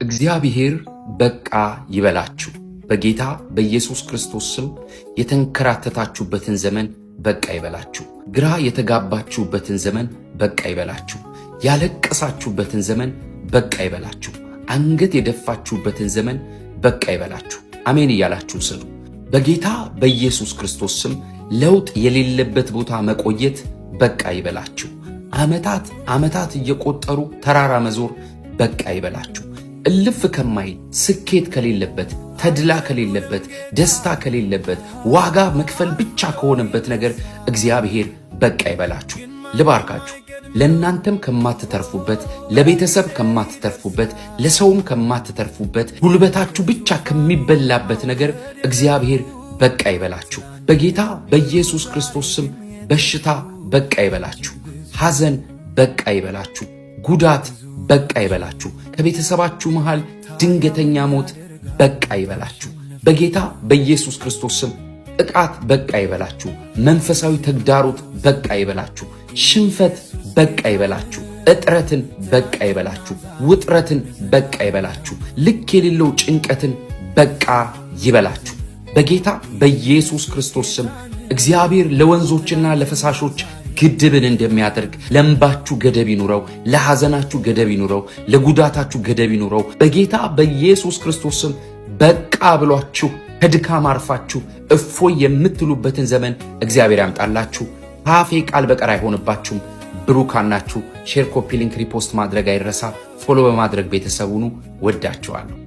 እግዚአብሔር በቃ ይበላችሁ። በጌታ በኢየሱስ ክርስቶስ ስም የተንከራተታችሁበትን ዘመን በቃ ይበላችሁ። ግራ የተጋባችሁበትን ዘመን በቃ ይበላችሁ። ያለቀሳችሁበትን ዘመን በቃ ይበላችሁ። አንገት የደፋችሁበትን ዘመን በቃ ይበላችሁ። አሜን እያላችሁ ስሉ። በጌታ በኢየሱስ ክርስቶስ ስም ለውጥ የሌለበት ቦታ መቆየት በቃ ይበላችሁ። ዓመታት ዓመታት እየቆጠሩ ተራራ መዞር በቃ ይበላችሁ። እልፍ ከማይል፣ ስኬት ከሌለበት፣ ተድላ ከሌለበት፣ ደስታ ከሌለበት፣ ዋጋ መክፈል ብቻ ከሆነበት ነገር እግዚአብሔር በቃ ይበላችሁ። ልባርካችሁ። ለእናንተም ከማትተርፉበት፣ ለቤተሰብ ከማትተርፉበት፣ ለሰውም ከማትተርፉበት፣ ጉልበታችሁ ብቻ ከሚበላበት ነገር እግዚአብሔር በቃ ይበላችሁ። በጌታ በኢየሱስ ክርስቶስ ስም በሽታ በቃ ይበላችሁ። ሐዘን በቃ ይበላችሁ። ጉዳት በቃ ይበላችሁ። ከቤተሰባችሁ መሃል ድንገተኛ ሞት በቃ ይበላችሁ። በጌታ በኢየሱስ ክርስቶስ ስም ጥቃት በቃ ይበላችሁ። መንፈሳዊ ተግዳሮት በቃ ይበላችሁ። ሽንፈት በቃ ይበላችሁ። እጥረትን በቃ ይበላችሁ። ውጥረትን በቃ ይበላችሁ። ልክ የሌለው ጭንቀትን በቃ ይበላችሁ። በጌታ በኢየሱስ ክርስቶስ ስም እግዚአብሔር ለወንዞችና ለፈሳሾች ግድብን እንደሚያደርግ ለእንባችሁ ገደብ ይኑረው፣ ለሐዘናችሁ ገደብ ይኑረው፣ ለጉዳታችሁ ገደብ ይኑረው። በጌታ በኢየሱስ ክርስቶስ ስም በቃ ብሏችሁ ከድካም አርፋችሁ እፎይ የምትሉበትን ዘመን እግዚአብሔር ያምጣላችሁ። ካፌ ቃል በቀር አይሆንባችሁም። ብሩካን ናችሁ። Share፣ copy link፣ repost ማድረግ አይረሳ። Follow በማድረግ ቤተሰብ ሁኑ። ወዳችኋለሁ።